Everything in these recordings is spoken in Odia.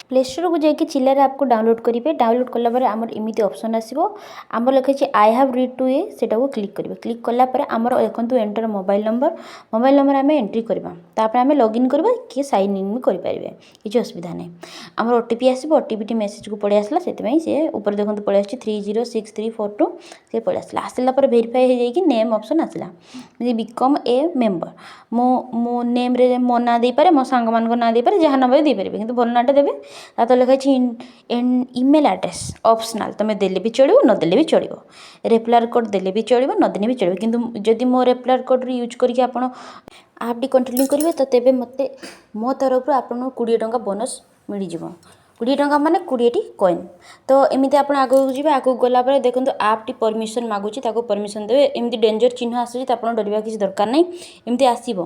ପ୍ଲେ ଷ୍ଟୋରକୁ ଯାଇକି ଚିଲ୍ଲର ଆପ୍କୁ ଡାଉନଲୋଡ଼୍ କରିବେ। ଡାଉନଲୋଡ଼୍ କଲା ପରେ ଆମର ଏମିତି ଅପସନ୍ ଆସିବ। ଆମର ଲେଖାହେଇଛି "I have read to a", ସେଇଟାକୁ କ୍ଲିକ୍ କରିବେ। କ୍ଲିକ୍ କଲା ପରେ ଆମର ଦେଖନ୍ତୁ, enter mobile number. Mobile number ଆମେ ଏଣ୍ଟ୍ରି କରିବା। ତାପରେ ଆମେ ଲଗ୍ଇନ୍ କରିବା କି ସାଇନ୍ ଇନ୍ ବି କରିପାରିବେ, କିଛି ଅସୁବିଧା ନାହିଁ। ଆମର ଓଟିପି ଆସିବ। ଓଟିପିଟି ମେସେଜକୁ ପଳେଇ ଆସିଲା, ସେଥିପାଇଁ ସେ ଉପରେ ଦେଖନ୍ତୁ ପଳେଇ ଆସିଛି, 306342। ସେ ପଳେଇ ଆସିଲା। ଆସିଲା ପରେ ଭେରିଫାଏ ହେଇଯାଇକି ନେମ୍ ଅପସନ୍ ଆସିଲା, ବିକମ୍ ଏ ମେମ୍ବର। ମୁଁ ମୋ ନେମ୍ରେ ମୋ ନାଁ ଦେଇପାରେ, ମୋ ସାଙ୍ଗମାନଙ୍କ ନାଁ ଦେଇପାରେ, ଯାହା ନାଁ ବି ଦେଇପାରିବେ, କିନ୍ତୁ ଭଲ ନାଁଟା ଦେବେ। ତା ତଳେ ଲେଖା ହେଇଛି ଇମେଲ୍ ଆଡ୍ରେସ୍, ଅପସନାଲ୍। ତୁମେ ଦେଲେ ବି ଚଳିବ, ନଦେଲେ ବି ଚଳିବ। ରେଫରାଲ୍ କୋଡ଼୍ ଦେଲେ ବି ଚଳିବ, ନଦେଲେ ବି ଚଳିବ। କିନ୍ତୁ ଯଦି ମୋ ରେଫରାଲ୍ କୋଡ଼୍ରୁ ୟୁଜ୍ କରିକି ଆପଣ ଆପ୍ଟି କଣ୍ଟିନ୍ୟୁ କରିବେ, ତ ତେବେ ମୋତେ ମୋ ତରଫରୁ ଆପଣଙ୍କୁ 20 ଟଙ୍କା ବୋନସ୍ ମିଳିଯିବ। 20 ଟଙ୍କା ମାନେ 20ଟି କଏନ୍। ତ ଏମିତି ଆପଣ ଆଗକୁ ଯିବେ। ଆଗକୁ ଗଲା ପରେ ଦେଖନ୍ତୁ, ଆପ୍ଟି ପରମିସନ୍ ମାଗୁଛି, ତାକୁ ପରମିସନ୍ ଦେବେ। ଏମିତି ଡେଞ୍ଜର ଚିହ୍ନ ଆସୁଛି, ତ ଆପଣ ଡରିବା କିଛି ଦରକାର ନାହିଁ। ଏମିତି ଆସିବ।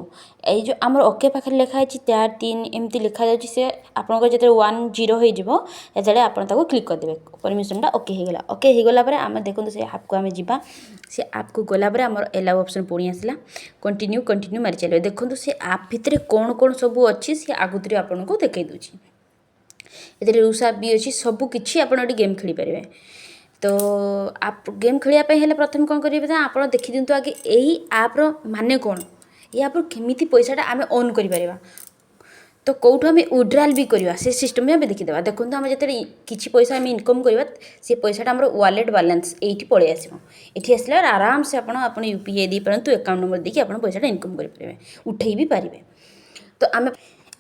ଏଇ ଯେଉଁ ଆମର ଓକେ ପାଖରେ ଲେଖା ହେଇଛି ଚାରି ତିନି ଏମିତି ଲେଖାଯାଉଛି, ସେ ଆପଣଙ୍କର ଯେତେବେଳେ 1 0 ହେଇଯିବ, ସେତେବେଳେ ଆପଣ ତାକୁ କ୍ଲିକ୍ କରିଦେବେ। ପରମିସନ୍ଟା ଓକେ ହେଇଗଲା। ଓକେ ହେଇଗଲା ପରେ ଆମେ ଦେଖନ୍ତୁ, ସେ ଆପ୍କୁ ଆମେ ଯିବା। ସେ ଆପ୍କୁ ଗଲା ପରେ ଆମର ଏଲାଉ ଅପସନ୍ ପୁଣି ଆସିଲା। କଣ୍ଟିନ୍ୟୁ, କଣ୍ଟିନ୍ୟୁ ମାରି ଚାଲିବେ। ଦେଖନ୍ତୁ, ସେ ଆପ୍ ଭିତରେ କ'ଣ କ'ଣ ସବୁ ଅଛି, ସେ ଆଗତୁରି ଆପଣଙ୍କୁ ଦେଖାଇ ଦେଉଛି। ଏଥିରେ ରୁଷ୍ ଆପ୍ ବି ଅଛି। ସବୁ କିଛି ଆପଣ ଏଠି ଗେମ୍ ଖେଳିପାରିବେ। ତ ଆପ୍ ଗେମ୍ ଖେଳିବା ପାଇଁ ହେଲେ ପ୍ରଥମେ କ'ଣ କରିବେ ନା, ଆପଣ ଦେଖିଦିଅନ୍ତୁ ଆଗେ ଏଇ ଆପ୍ର ମାନେ କ'ଣ, ଏଇ ଆପ୍ରୁ କେମିତି ପଇସାଟା ଆମେ ଅର୍ନ କରିପାରିବା, ତ କେଉଁଠୁ ଆମେ ୱିଡ୍ରାଲ୍ ବି କରିବା, ସେ ସିଷ୍ଟମ୍ ବି ଆମେ ଦେଖିଦେବା। ଦେଖନ୍ତୁ, ଆମେ ଯେତେବେଳେ କିଛି ପଇସା ଆମେ ଇନକମ୍ କରିବା, ସେ ପଇସାଟା ଆମର ୱାଲେଟ୍ ବାଲାନ୍ସ ଏଇଠି ପଳେଇ ଆସିବ। ଏଠି ଆସିଲା ଆରାମସେ ଆପଣ ଆପଣ ୟୁପିଆଇ ଦେଇପାରନ୍ତୁ, ଆକାଉଣ୍ଟ ନମ୍ବର ଦେଇକି ଆପଣ ପଇସାଟା ଇନକମ୍ କରିପାରିବେ, ଉଠେଇ ବି ପାରିବେ। ତ ଆମେ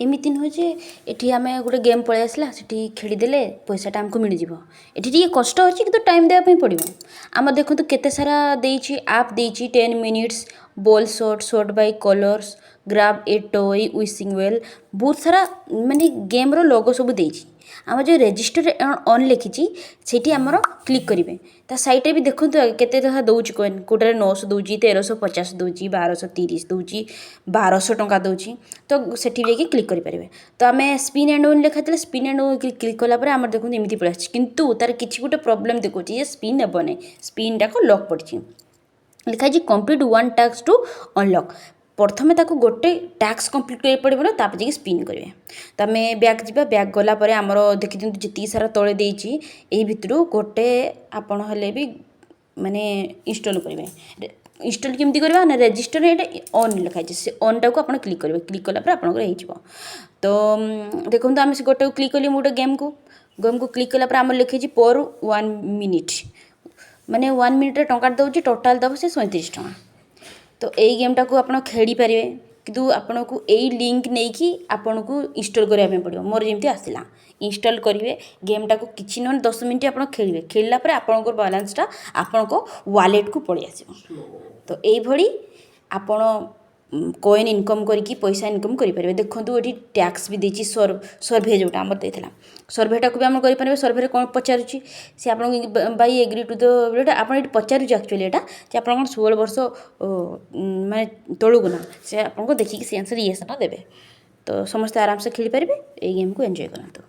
ଏମିତି ନୁହେଁ ଯେ ଏଠି ଆମେ ଗୋଟେ ଗେମ୍ ପଳେଇ ଆସିଲା, ସେଠି ଖେଳିଦେଲେ ପଇସାଟା ଆମକୁ ମିଳିଯିବ। ଏଠି ଟିକେ କଷ୍ଟ ଅଛି, କିନ୍ତୁ ଟାଇମ୍ ଦେବା ପାଇଁ ପଡ଼ିବ। ଆମର ଦେଖନ୍ତୁ, କେତେ ସାରା ଦେଇଛି, ଆପ୍ ଦେଇଛି। 10 minutes ball sort, sort by colours, grab a toy, wishing well, ବହୁତ ସାରା ମାନେ ଗେମ୍ର ଲୋଗୋ ସବୁ ଦେଇଛି। ଆମର ଯେଉଁ ରେଜିଷ୍ଟର ଅନ୍ ଲେଖିଛି, ସେଇଠି ଆମର କ୍ଲିକ୍ କରିବେ। ତା ସାଇଡ଼୍ରେ ବି ଦେଖନ୍ତୁ କେତେ ଟଙ୍କା ଦେଉଛି କଏନ୍। କେଉଁଟାରେ 900 ଦେଉଛି, 1350 ଦେଉଛି, 1230 ଦେଉଛି, 1200 ଟଙ୍କା ଦେଉଛି। ତ ସେଠି ଯାଇକି କ୍ଲିକ୍ କରିପାରିବେ। ତ ଆମେ ସ୍ପିନ୍ ଆଣ୍ଡ ୱିନ୍ ଲେଖାଥିଲା। ସ୍ପିନ୍ ଆଣ୍ଡ ୱିନ୍ କ୍ଲିକ୍ କଲା ପରେ ଆମର ଦେଖନ୍ତୁ, ଏମିତି ପଳେଇ ଆସିଛି। କିନ୍ତୁ ତାର କିଛି ଗୋଟେ ପ୍ରୋବ୍ଲେମ୍ ଦେଖାଉଛି ଯେ ସ୍ପିନ୍ ହେବ ନାହିଁ, ସ୍ପିନ୍ଟାକୁ ଲକ୍ ପଡ଼ିଛି। ଲେଖା ହେଇଛି "Complete one task to unlock"। ପ୍ରଥମେ ତାକୁ ଗୋଟେ ଟାସ୍କ କମ୍ପ୍ଲିଟ୍ କରିବାକୁ ପଡ଼ିବ ନା, ତାପରେ ଯାଇକି ସ୍ପିନ୍ କରିବେ। ତ ଆମେ ବ୍ୟାକ୍ ଯିବା। ବ୍ୟାକ୍ ଗଲା ପରେ ଆମର ଦେଖିଦିଅନ୍ତୁ, ଯେତିକି ସାରା ତଳେ ଦେଇଛି, ଏଇ ଭିତରୁ ଗୋଟେ ଆପଣ ହେଲେ ବି ମାନେ ଇନଷ୍ଟଲ୍ କରିବେ। ଇନଷ୍ଟଲ୍ କେମିତି କରିବା ନା, ରେଜିଷ୍ଟର ଏଇଟା ଅନ୍ ଲେଖା ହେଇଛି, ସେ ଅନ୍ଟାକୁ ଆପଣ କ୍ଲିକ୍ କରିବେ। କ୍ଲିକ୍ କଲା ପରେ ଆପଣଙ୍କର ହେଇଯିବ। ତ ଦେଖନ୍ତୁ, ଆମେ ସେ ଗୋଟେକୁ କ୍ଲିକ୍ କଲି। ମୁଁ ଗୋଟେ ଗେମ୍କୁ କ୍ଲିକ୍ କଲା ପରେ ଆମର ଲେଖିଛି ପର୍ ୱାନ୍ ମିନିଟ୍, ମାନେ 1 ମିନିଟ୍ରେ ଟଙ୍କାଟେ ଦେଉଛି। ଟୋଟାଲ୍ ଦେବ ସେ 37 ଟଙ୍କା। ତ ଏଇ ଗେମ୍ଟାକୁ ଆପଣ ଖେଳିପାରିବେ, କିନ୍ତୁ ଆପଣଙ୍କୁ ଏଇ ଲିଙ୍କ୍ ନେଇକି ଆପଣଙ୍କୁ ଇନଷ୍ଟଲ୍ କରିବା ପାଇଁ ପଡ଼ିବ। ମୋର ଯେମିତି ଆସିଲା, ଇନଷ୍ଟଲ୍ କରିବେ ଗେମ୍ଟାକୁ। କିଛି ନହେଲେ 10 ମିନିଟ୍ ଆପଣ ଖେଳିବେ। ଖେଳିଲା ପରେ ଆପଣଙ୍କର ବାଲାନ୍ସଟା ଆପଣଙ୍କ ୱାଲେଟ୍କୁ ପଳେଇ ଆସିବ। ତ ଏଇଭଳି ଆପଣ କଏନ୍ ଇନକମ୍ କରିକି ପଇସା ଇନକମ୍ କରିପାରିବେ। ଦେଖନ୍ତୁ, ଏଠି ଟାସ୍କ ବି ଦେଇଛି। ସର୍ଭେ ଯେଉଁଟା ଆମର ଦେଇଥିଲା, ସର୍ଭେଟାକୁ ବି ଆମେ କରିପାରିବେ। ସର୍ଭେରେ କ'ଣ ପଚାରୁଛି ସେ ଆପଣଙ୍କୁ, ବାଇ ଏଗ୍ରି ଟୁ ଦ, ଆପଣ ଏଠି ପଚାରୁଛି ଆକ୍ଚୁଆଲି ଏଇଟା ଯେ ଆପଣ କ'ଣ 16 ବର୍ଷ ମାନେ ତଳକୁ ନା, ସେ ଆପଣଙ୍କୁ ଦେଖିକି ସେ ଆନ୍ସର୍ ୟେସ୍ ନା ଦେବେ। ତ ସମସ୍ତେ ଆରାମସେ ଖେଳିପାରିବେ। ଏଇ ଗେମ୍କୁ ଏନ୍ଜୟ କରନ୍ତୁ।